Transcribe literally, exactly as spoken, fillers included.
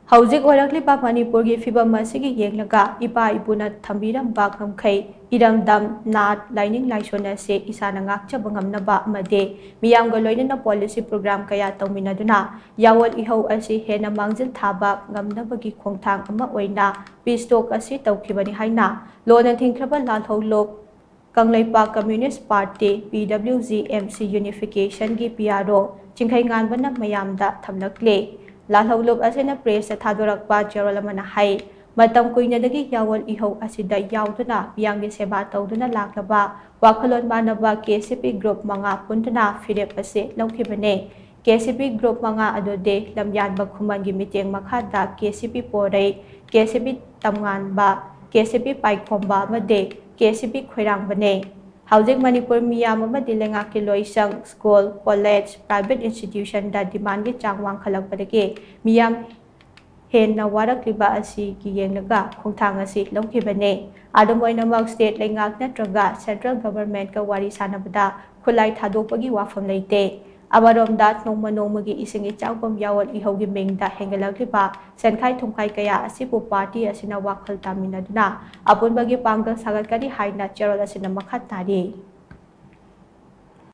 ꯍꯧꯖꯤꯛ ꯑꯣꯏꯔꯛꯂꯤꯕ ꯃꯅꯤꯄꯨꯔꯒꯤ ꯐꯤꯕꯝ ꯑꯁꯤꯒꯤ ꯌꯦꯡꯂꯒ ꯏꯄꯥ ꯏꯄꯨꯅ ꯊꯝꯕꯤꯔꯝꯕ ꯉꯝꯈꯩ, ꯏꯔꯝꯗꯝ, ꯅꯥꯠ, ꯂꯥꯏꯅꯤꯡ ꯂꯥꯏꯁꯣꯟ ꯑꯁꯤ ꯏꯁꯥꯅ ꯉꯥꯛꯆꯕ ꯉꯝꯅꯕ ꯑꯃꯗꯤ ꯃꯤꯌꯥꯝꯒ ꯂꯣꯏꯅꯅ policy program ꯀꯌꯥ ꯇꯧꯃꯤꯟꯅꯗꯨꯅ ꯌꯥꯑꯣꯜ ꯏꯍꯧ ꯑꯁꯤ ꯍꯦꯟꯅ ꯃꯥꯡꯖꯤꯜ ꯊꯥꯕ ꯉꯝꯅꯕꯒꯤ ꯈꯣꯡꯊꯥꯡ ꯑꯃ ꯑꯣꯏꯅ peace talk ꯑꯁꯤ ꯇꯧꯈꯤꯕꯅꯤ ꯍꯥꯏꯅ ꯂꯣꯟꯅ ꯊꯤꯡꯈ꯭ꯔꯕ ꯂꯥꯜꯍꯧꯂꯨꯞ Kangleipak Communist Party, P W G M C Unification ꯒꯤ P R O ꯆꯤꯡꯈꯩꯉꯥꯟꯕꯅ ꯃꯌꯥꯝꯗ ꯊꯝꯂꯛꯂꯤ꯫ ꯂꯥꯜꯍꯧꯂꯨꯞ ꯑꯁꯤꯅ press ꯇ ꯊꯥꯗꯣꯔꯛꯄ ꯆꯦꯔꯣꯜ ꯑꯃꯅ ꯍꯥꯏ, ꯃꯇꯝ ꯀꯨꯏꯅꯗꯒꯤ ꯌꯥꯑꯣꯜ ꯏꯍꯧ ꯑꯁꯤꯗ ꯌꯥꯎꯗꯨꯅ ꯃꯤꯌꯥꯝꯒꯤ ꯁꯦꯕꯥ ꯇꯧꯗꯨꯅ ꯂꯥꯛꯂꯕ ꯋꯥꯈꯜꯂꯣꯟ ꯃꯥꯟꯅꯕ K C P group ꯃꯉꯥ ꯄꯨꯟꯗꯨꯅ ꯐꯤꯔꯦꯞ ꯑꯁꯤ ꯂꯧꯈꯤꯕꯅꯤ꯫ K C P group ꯃꯉꯥ ꯑꯗꯨꯗꯤ ꯂꯝꯌꯥꯟꯕ ꯈꯨꯃꯟꯒꯤ ꯃꯤꯠꯌꯦꯡ ꯃꯈꯥꯗ K C P ꯄꯣꯔꯩ, K C P ꯇꯝꯉꯥꯟꯕ, K C P ꯄꯥꯏꯈꯣꯝꯕ ꯑꯃꯗꯤ K C P ꯈꯣꯏꯔꯥꯡꯕꯅꯤ꯫ ꯍꯧꯖꯤꯛ ꯃꯅꯤꯄꯨꯔ ꯃꯤꯌꯥꯝ ꯑꯃꯗꯤ ꯂꯩꯉꯥꯛꯀꯤ ꯂꯣꯏꯁꯪ, school, college, private institution ꯗ demand ꯒꯤ ꯆꯥꯡ ꯋꯥꯡꯈꯠꯂꯛꯄꯗꯒꯤ ꯃꯤꯌꯥꯝ ꯍꯦꯟꯅ ꯋꯥꯔꯛꯂꯤꯕ ꯑꯁꯤꯒꯤ ꯌꯦꯡꯂꯒ ꯈꯣꯡꯊꯥꯡ ꯑꯁꯤ ꯂꯧꯈꯤꯕꯅꯤ꯫ ꯑꯗꯨꯝ ꯑꯣꯏꯅꯃꯛ, state ꯂꯩꯉꯥꯛ ꯅꯠꯇ꯭ꯔꯒ central government ꯀ ꯋꯥꯔꯤ ꯁꯥꯅꯕꯗ ꯈꯨꯠꯂꯥꯏ ꯊꯥꯗꯣꯛꯄꯒꯤ ꯋꯥꯐꯝ ꯂꯩꯇꯦ꯫ ꯑꯃꯔꯣꯝꯗ, ꯅꯣꯡꯃ ꯅꯣꯡꯃꯒꯤ ꯏꯁꯤꯡ ꯏꯆꯥꯎꯒꯨꯝ ꯌꯥꯑꯣꯜ ꯏꯍꯧꯒꯤ ꯃꯤꯡꯗ ꯍꯦꯟꯒꯠꯂꯛꯂꯤꯕ ꯁꯦꯟꯈꯥꯏ ꯊꯨꯝꯈꯥꯏ ꯀꯌꯥ ꯑꯁꯤꯕꯨ party ꯑꯁꯤꯅ ꯋꯥꯈꯜ ꯇꯥꯃꯤꯟꯅꯗꯨꯅ ꯑꯄꯨꯟꯕꯒꯤ ꯄꯥꯡꯒꯜ ꯁꯥꯒꯠꯀꯅꯤ ꯍꯥꯏꯅ ꯆꯦꯔꯣꯜ ꯑꯁꯤꯅ ꯃꯈꯥ ꯇꯥꯔꯤ꯫